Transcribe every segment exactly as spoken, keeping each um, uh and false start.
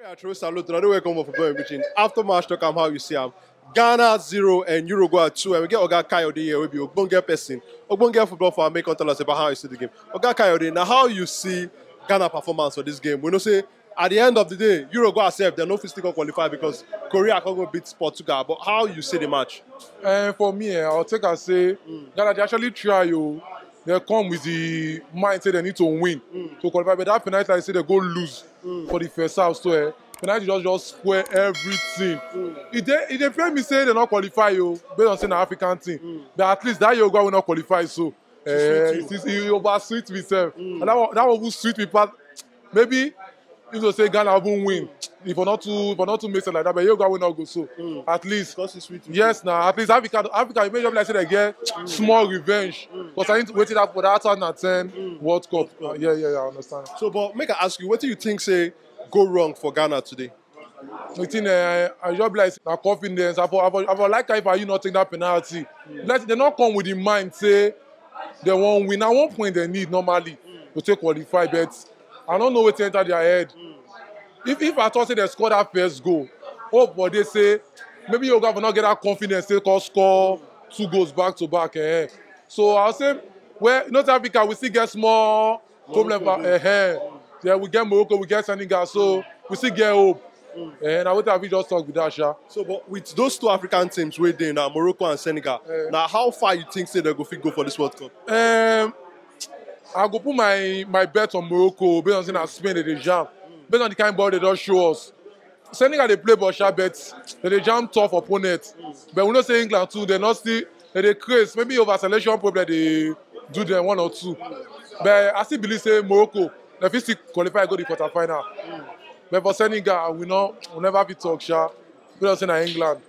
I throw salute. I know where come from football meeting. After match talk, am how you see am. Ghana zero and Uruguay two, and we get Oga Kayode here, will be ogbonge person, ogbonge football fan. Make come tell us about how you see the game. Oga Kayode, now how you see Ghana performance for this game? We know say at the end of the day, Uruguay sef, they no fit still go qualify because Korea can go beat Portugal. But how you see the match? And for me, eh, I'll take and say Ghana, they actually try you. They come with the mind say they need to win to qualify, but that penalty, I say they go lose for the first half. So eh, penalty just just spoil everything. If they if they fail me say they not qualify you based on saying an African team, but at least that Uruguay will not qualify. So eh, you. it, it, it over sweet myself, and that one, that one will sweet me pass. Maybe if they say Ghana won't win, if I not too if I not too make sense like that, but Uruguay will not go. So at least Because it's sweet. Yes, now at least Africa, Africa, you may just like say they get small revenge because I need to wait it up for that two thousand ten World Cup. Uh, yeah, yeah, yeah, I understand. So, but make I ask you, what do you think say go wrong for Ghana today? The thing, uh, I just be like na confidence. I for, I for, I for like if I you not take that penalty. Like they not come with the mind say they won't win. At one point they need normally to take qualify, but I don't know what enter their head. If if I thought say they score that first goal, hope but they say maybe you guys will not get that confidence to call score two goals back to back. Eh. So I'll say, well, North Africa we still get small problem. For, eh, eh. Yeah, we get Morocco, we get Senegal, so we still get hope. And I would have just talk with that, sha. So, but with those two African teams wey dey now, Morocco and Senegal, now how far you think say they go fit go for this World Cup? Um, I go put my my bet on Morocco based on saying I Spain they dey jam, based on the kind ball they don't show us. Senegal they play ball sha, but they dey jam tough opponent. But we know say England too, they not still they dey craze. Maybe over selection problem they do them one or two. But I still believe say Morocco they fit still qualify go the quarterfinal. But for Senegal, we know we never be talk sha. We don't say na England.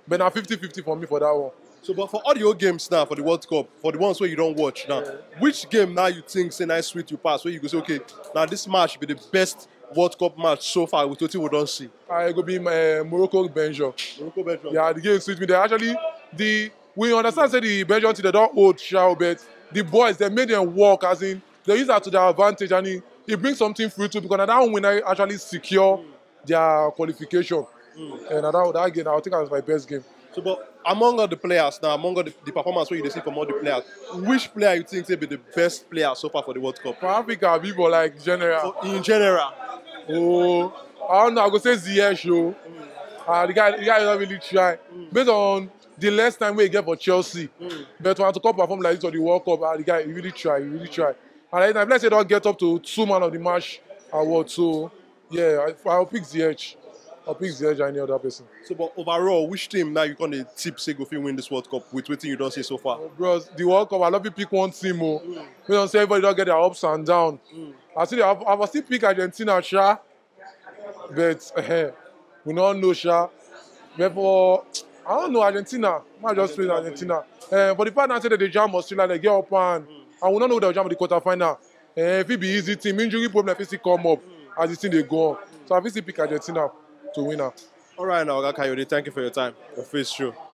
But na fifty fifty for me for that one. So, but for all your games now for the World Cup, for the ones where you don't watch now, which game now you think say nice sweet you pass where you go say, okay, now this match be the best World Cup match so far with what we don't see? I go be my Morocco Belgium. Morocco, Belgium. Yeah, the game sweet me. They actually the we understand say the Belgium team they don't hold show, but the boys they made them work as in they use that to their advantage and it, it brings something free too because na that win I actually secure their qualification. And na that, that game I think that was my best game. So, but among all the players now, among all the, the performance where you dey see from all the players, which player you think say be the best player so far for the World Cup? For Africa, people like general. In general, Oh, I don't know. I go say Ziyech. Oh, uh, the guy, the guy don't really try. Based on the last time we get for Chelsea, but when to come perform like this for the World Cup, uh, the guy he really try, he really try. And I, I say don't get up to two man of the match award. So yeah, I, I'll pick Ziyech. I'll pick Ziyech than any other person. So, but overall, which team now you gonna tip say go fit win this World Cup with what you don't see so far? Bros, the World Cup, I love you pick one team. Oh, we don't say everybody don't get their ups and downs. I see, I, I still pick Argentina, sha, but uh, we don't know, sha. But for I don't know Argentina. I just play Argentina. Uh, for the fact that say that they jam Australia, they get up and and we don't know the jam of the quarterfinal. Uh, if it be easy team, injury problem if it still come up as the thing they go on. So I fit still pick Argentina to win am. All right, now, Oga Kayode, thank you for your time. Your face show.